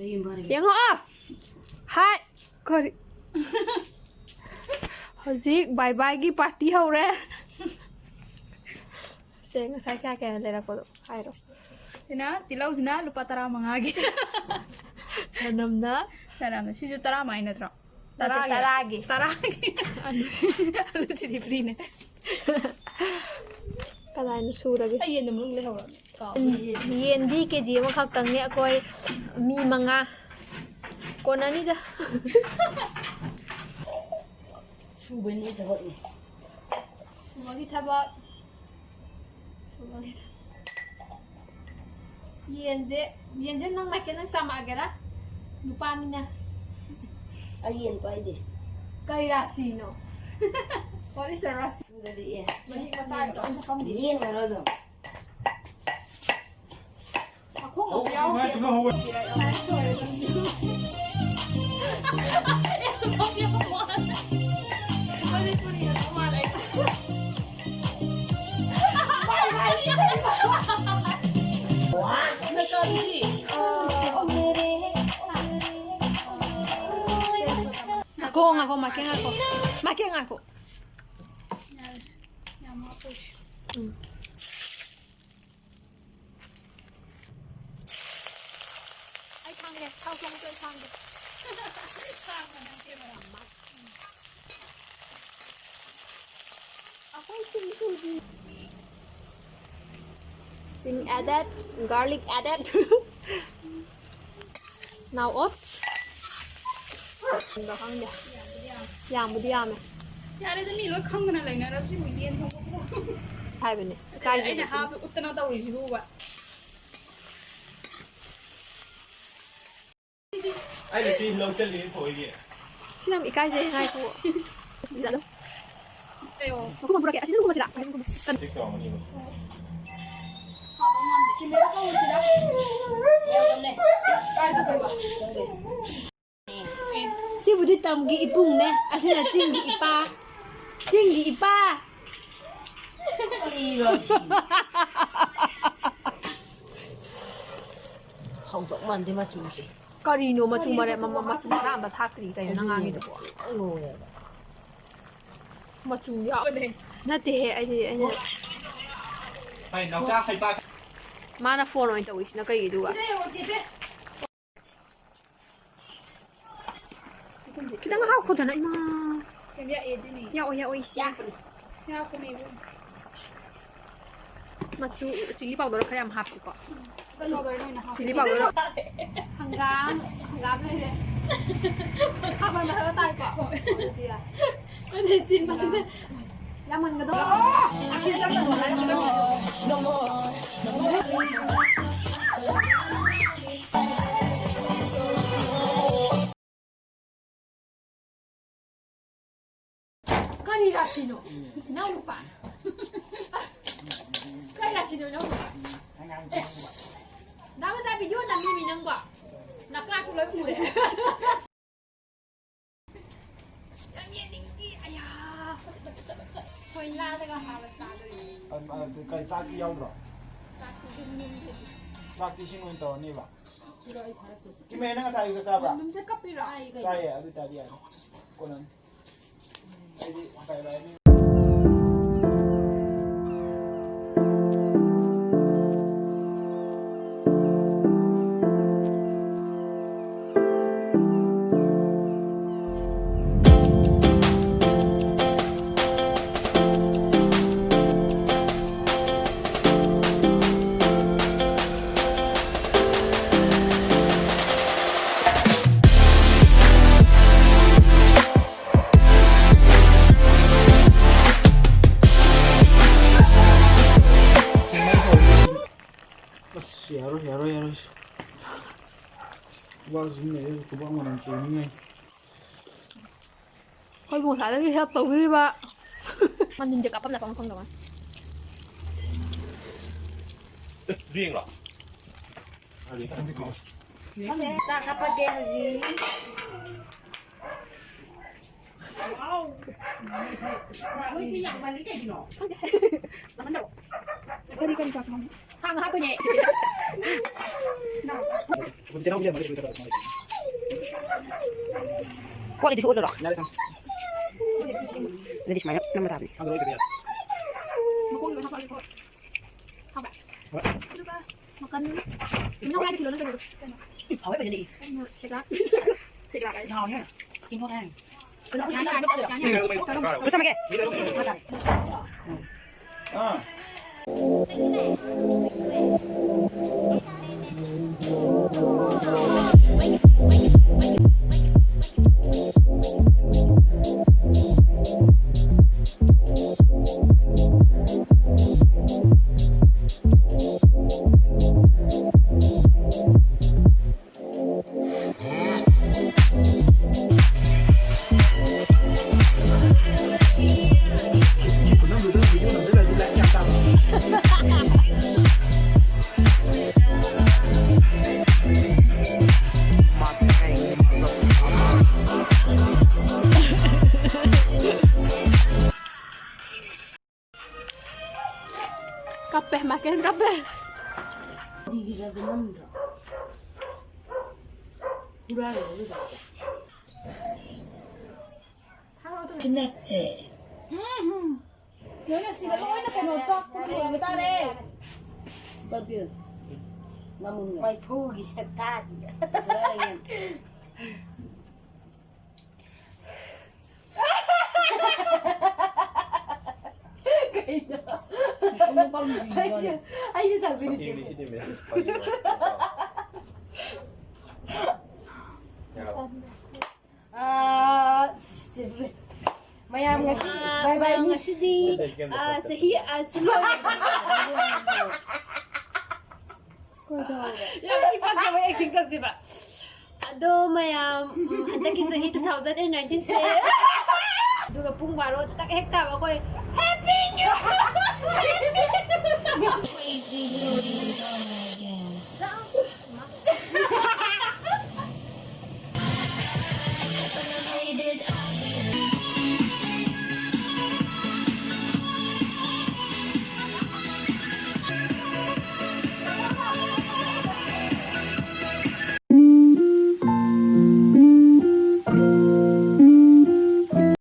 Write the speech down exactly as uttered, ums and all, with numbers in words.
ꯌꯦꯡꯉꯣ, ꯑꯥ! ꯍꯥꯏ! ꯀꯔꯤ? ꯍꯧꯖꯤꯛ bye bye ꯒꯤ party ꯍꯧꯔꯦ꯫ ꯁꯦ, ꯉꯁꯥꯏ ꯀꯌꯥ ꯀꯌꯥ ꯂꯩꯔꯛꯄꯗꯣ ꯍꯥꯏꯔꯣ꯫ ꯁꯤꯅ, ꯇꯤꯜꯍꯧꯁꯤꯅ ꯂꯨꯄꯥ ꯇꯔꯥꯃꯉꯥꯒꯤ꯫ ꯆꯅꯝꯅ? ꯆꯅꯝꯅ꯫ ꯁꯤꯁꯨ ꯇꯔꯥꯃꯉꯥ ꯅꯠꯇ꯭ꯔꯣ? ꯅꯠꯇꯦ, ꯇꯔꯥꯒꯤ꯫ ꯇꯔꯥꯒꯤ꯫ ꯇꯔꯥꯒꯤ꯫ ꯑꯂꯨꯁꯤꯗꯤ free ꯅꯦ꯫ ꯀꯗꯥꯏꯅ ꯁꯨꯔꯒꯦ? ꯑꯩ ꯌꯦꯟꯗꯣ ꯃꯅꯨꯡ ꯂꯩꯍꯧꯔꯕꯅꯦ꯫ ꯀꯥꯎ꯫ ꯌꯦꯟꯗꯤ KG ꯑꯃꯈꯛꯇꯪꯅꯦ, ꯑꯩꯈꯣꯏ ꯃꯤ ꯃꯉꯥ꯫ ꯀꯣꯟꯅꯅꯤꯗ꯫ ꯁꯨꯕꯩ ꯅꯣꯏ ꯊꯕꯛꯅꯤ꯫ ꯁꯨꯕꯒꯤ ꯊꯕꯛ꯫ ꯁꯨꯕꯒꯤ ꯊꯕꯛ꯫ ꯌꯦꯟꯁꯦ, ꯌꯦꯟꯁꯦ ꯅꯪ ꯃꯥꯏꯀꯩ ꯅꯪ ꯆꯥꯝꯃꯛꯑꯒꯦꯔꯥ? ꯅꯨꯄꯥꯅꯤꯅ꯫ ꯑꯩ ꯌꯦꯟ ꯄꯥꯏꯗꯦ꯫ ꯀꯩ ꯔꯥꯁꯤꯅꯣ? What is the ꯔꯥꯁꯤ? ꯑꯗꯨꯗꯤ ꯑꯦ꯫ ꯃꯍꯤꯛ ꯃꯇꯥꯏꯒ ꯂꯣꯏ ꯊꯛꯐꯝꯗꯤ꯫ ꯌꯦꯟ ꯑꯣꯏꯔꯣ ꯑꯗꯨꯝ꯫ ꯃꯈꯣꯡ ꯑꯃ ꯌꯥꯎꯗꯦ꯫ ꯉꯥꯏꯈꯣ, ꯉꯥꯏꯈꯣ, ꯃꯥꯏꯀꯩ ꯉꯥꯏꯈꯣ꯫ ꯃꯥꯏꯀꯩ ꯉꯥꯏꯈꯣ꯫ ꯎꯝ꯫ ꯑꯩ ꯈꯥꯡꯒꯦ, ꯊꯥꯎ ꯊꯣꯡꯕꯗꯣ ꯑꯩ ꯈꯥꯡꯒꯦ꯫ ꯑꯩꯈꯣꯏ ꯁꯤꯡꯖꯨꯗꯤ꯫ Sing added, garlic added. Now oats. ꯈꯪꯗꯦ, ꯈꯪꯗꯦ꯫ ꯌꯥꯝꯕꯨꯗꯤ ꯌꯥꯝꯃꯦ꯫ ꯌꯥꯔꯦꯗ, ꯃꯤ ꯂꯣꯏ ꯈꯪꯗꯅ ꯂꯩꯅꯔꯕꯁꯤꯕꯨ ꯌꯦꯟ ꯊꯣꯡꯕꯕꯨ꯫ ꯍꯥꯏꯕꯅꯦ꯫ ꯑꯩꯅ ꯀꯥꯏꯗꯦ꯫ ꯍꯥꯞꯄ ꯎꯠꯇꯅ ꯇꯧꯔꯤꯁꯤꯕꯨꯕ꯫ ꯑꯩꯅ ꯁꯤ ꯂꯧꯁꯤꯜꯂꯤ ꯊꯣꯏꯒꯤ꯫ ꯁꯤ ꯌꯥꯝ ꯏꯀꯥꯏꯖꯩ, ꯉꯥꯏꯈꯣ꯫ ꯀꯩꯅꯣ? ꯃꯈꯨꯝ ꯑꯃ ꯄꯨꯔꯛꯀꯦ꯫ ꯑꯁꯤꯗ ꯂꯨꯝꯃꯁꯤꯔꯥ? ꯆꯤꯛ ꯆꯥꯎꯔꯝꯒꯅꯤꯕ꯫ ꯀꯥꯏ ꯆꯠꯈ꯭ꯔꯕ? ꯁꯤꯕꯨꯗꯤ ꯇꯝꯒꯤ ꯏꯄꯨꯡꯅꯦ, ꯑꯁꯤꯅ ꯆꯤꯡꯒꯤ ꯏꯄꯥ꯫ ꯆꯤꯡꯒꯤ ꯏꯄꯥ! ꯍꯧꯗꯧ ꯃꯥꯟꯗꯦ ꯃꯆꯨꯁꯦ꯫ ꯀꯔꯤꯅꯣ ꯃꯆꯨ ꯃꯔꯦ-, ꯃ-, ꯃ-, ꯃꯆꯨ ꯃꯔꯥ ꯑꯝꯇ ꯊꯥꯛꯇ꯭ꯔꯤ ꯀꯩꯅꯣ ꯅꯪ ꯉꯥꯡꯉꯤꯗꯨꯕꯣ? ꯂꯣꯏꯔꯦꯕ꯫ ꯃꯆꯨ ꯌꯥꯎꯕꯅꯦ꯫ ꯅꯠꯇꯦꯍꯦ, ꯑꯩꯗꯤ, ꯑꯩꯅ ꯍꯣꯏ, ꯅꯥꯎꯆꯥ ꯍꯩꯕꯥꯛ꯫ ꯃꯥꯅ ꯐꯣꯟ ꯑꯣꯏꯅ ꯇꯧꯔꯤꯁꯤꯅ ꯀꯩꯒꯤꯗꯨꯒ? ꯁꯤꯗ ꯌꯦꯡꯉꯣ, ꯆꯦ ꯄꯦ꯫ ꯈꯤꯇꯪ ꯍꯥꯞꯈꯣꯗꯅ, ꯏꯃꯥ꯫ ꯀꯩꯝ ꯌꯥꯛꯑꯦ ꯑꯗꯨꯅꯦ꯫ ꯌꯥꯛꯑꯣꯏ, ꯌꯥꯛꯑꯣꯏ, ꯏꯆꯦ꯫ ꯌꯥꯛꯄꯅꯦ꯫ ꯌꯥꯛꯄꯅꯦ ꯏꯕꯦꯝꯃ꯫ ꯃꯆꯨ ꯆꯤꯂꯤ ꯄꯥꯎꯗꯔ ꯈꯔ ꯌꯥꯝ ꯍꯥꯞꯁꯤꯀꯣ꯫ ꯀꯩꯅꯣ ꯂꯣꯏꯔꯦ ꯅꯣꯏꯅ ꯍꯥꯞꯄ꯫ Chilli powder. ꯍꯪꯒꯥꯝ, ꯍꯪꯒꯥꯝ ꯂꯩꯔꯦ꯫ ꯍꯥꯞꯄ ꯃꯊꯛꯇ ꯇꯥꯔꯦꯀꯣ꯫ ꯑꯗꯨꯗꯤ ꯌꯥꯔꯦ꯫ ꯑꯗꯨꯗꯤ ꯆꯤꯟ ꯃꯊꯛꯇ ꯌꯥꯝꯃꯟꯒꯗꯧꯕ꯫ ꯀꯔꯤ ꯔꯥꯁꯤꯅꯣ? ꯏꯅꯥꯎꯅꯨꯄꯥ꯫ ꯀꯔꯤ ꯔꯥꯁꯤꯅꯣ ꯏꯅꯥꯎꯅꯨꯄꯥ? ꯑꯦ꯫ ꯗꯥ ꯃꯆꯥ video ꯅꯝꯃꯤꯃꯤ ꯅꯪꯕꯣ? ꯅꯀ꯭ꯔꯥꯛꯇꯣ ꯂꯣꯏ ꯎꯔꯦ꯫ ꯌꯥꯝ ꯌꯦꯡꯅꯤꯡꯗꯤ꯫ ꯑꯌꯥ꯫ ꯍꯣꯏ, ꯂꯥꯗꯒ ꯍꯥꯞꯄ ꯆꯥꯗꯣꯏꯅꯦ꯫ ꯑ, ꯑ, ꯀꯩ ꯆꯥꯛꯇꯤ ꯌꯥꯎꯗ꯭ꯔꯣ? ꯆꯥꯛꯇꯤ ꯌꯨꯝ ꯌꯨꯝꯗꯒꯤ꯫ ꯆꯥꯛꯇꯤ ꯏꯁꯤꯡ ꯑꯣꯏꯅ ꯇꯧꯔꯅꯦꯕ? ꯏꯃꯦ, ꯅꯪ ꯉꯁꯥꯏ ꯑꯌꯨꯛ ꯆꯥꯛ ꯆꯥꯕ꯭ꯔꯥ? ꯑꯗꯨꯝ ꯆꯠ ꯀꯞꯄꯤꯔꯣ? ꯆꯥꯏꯌꯦ, ꯑꯗꯨ ꯑꯣꯏꯇꯥꯔꯗꯤ ꯌꯥꯔꯦ꯫ ꯀꯣꯟꯅꯅꯤ꯫ ꯑꯩꯗꯤ ꯎꯄꯥꯏ ꯂꯩꯔꯅꯤ꯫ ꯑꯁ, ꯌꯥꯔꯣꯏ, ꯌꯥꯔꯣꯏ, ꯌꯥꯔꯣꯏ꯫ ꯊꯕꯛꯁꯤꯡ ꯂꯩꯔꯦ, ꯊꯕꯛ ꯃꯅꯝ ꯆꯨꯅꯤꯡꯉꯦ꯫ ꯑꯩꯈꯣꯏꯕꯨ ꯉꯁꯥꯏꯗꯒꯤ help ꯇꯧꯕꯤꯔꯤꯕ꯫ ꯃꯅꯤꯟꯁꯦ ꯀꯥꯞꯐꯝ ꯂꯥꯛꯐꯝ ꯈꯪꯗꯕ꯫ ꯑꯦ, ꯔꯦꯡꯂꯣ? ꯆꯥꯛ ꯍꯥꯞꯄꯒꯦ ꯍꯧꯖꯤꯛ꯫ ꯅꯣꯏꯗꯤ ꯌꯥꯝ ꯉꯜꯂꯤ ꯀꯩꯒꯤꯅꯣ? ꯀꯔꯤ ꯀꯔꯤ ꯆꯥꯛꯅꯣ? ꯁꯥ ꯉꯥ ꯍꯥꯞꯇꯣꯏꯅꯦ꯫ ꯀꯣꯠꯂꯤꯗꯨꯁꯨ ꯎꯠꯂꯨꯔꯣ? ꯑꯗꯨꯗꯤ ꯁꯨꯃꯥꯏꯅ ꯅꯝꯕ ꯇꯥꯕꯅꯤ꯫ ꯃꯈꯣꯡꯗ ꯍꯥꯞꯄꯛꯑꯒꯦꯀꯣ꯫ ꯍꯥꯞꯄ꯭ꯔꯥ? ꯑꯗꯨꯒ ꯃꯀꯟ, ꯅꯪ ꯍꯥꯏꯗꯤ ꯀꯤꯂꯣ ꯅꯠꯇꯕꯤꯗꯣ꯫ ꯏ, ꯍꯥꯎꯋꯦ ꯐꯖꯅ ꯏ꯫ ꯁꯦꯒ꯭ꯔꯥꯛ꯫ ꯁꯦꯒ꯭ꯔꯥꯛ ꯍꯥꯏ꯫ ꯍꯥꯎꯅꯦ꯫ ꯀꯩꯅꯣꯅꯦ꯫ ꯀꯩꯅꯣ, ꯌꯥꯅꯤ, ꯌꯥꯅꯤ꯫ ꯂꯣꯏꯁꯜꯂꯝꯃꯒꯦ꯫ ꯀꯞꯄꯦ, ꯃꯥꯏꯀꯦꯜ ꯀꯞꯄꯦ꯫ ꯅꯠꯇꯦ꯫ ꯂꯣꯏꯅ ꯁꯤꯗ ꯂꯣꯏꯅ ꯀꯩꯅꯣ ꯆꯥꯛ ꯂꯣꯏꯕ ꯇꯥꯔꯦ꯫ ꯃꯩꯐꯨꯒꯤ ꯁꯛꯇꯥꯁꯤꯗ꯫ ꯀꯩꯅꯣ? ꯑꯩꯁꯨ, ꯑꯩꯁꯨ ꯇꯧꯗꯣꯏꯅꯤ, ꯆꯦ꯫ ꯐꯥꯒꯤꯅꯤ, ꯁꯤꯗꯤ ꯃꯦꯁꯦꯖ ꯐꯥꯒꯤ ꯑꯣꯏꯔꯝꯒꯅꯤ꯫ ꯑꯥ, ꯁꯤ-, ꯃꯌꯥꯝ ꯉꯁꯤ ꯑꯥ, bye bye ꯃꯌꯥꯝ ꯅꯤ꯫ ꯉꯁꯤꯗꯤ, ꯑꯥ, ꯆꯍꯤ, ꯑꯥ, ꯁꯤ ꯂꯣꯏꯔꯦ꯫ ꯌꯥꯝ ꯊꯤ ꯄꯛꯇꯕ acting ꯇꯧꯁꯦꯕ꯫ ꯑꯗꯣ ꯃꯌꯥꯝ, ꯎꯝ, ꯍꯟꯗꯛꯀꯤ ꯆꯍꯤ two thousand and nineteen ꯁꯦ꯫ ꯑꯗꯨꯒ ꯄꯨꯡ ꯕꯥꯔꯣ ꯇꯛ ꯍꯦꯛ ꯇꯥꯕ ꯑꯩꯈꯣꯏ Happy New Year!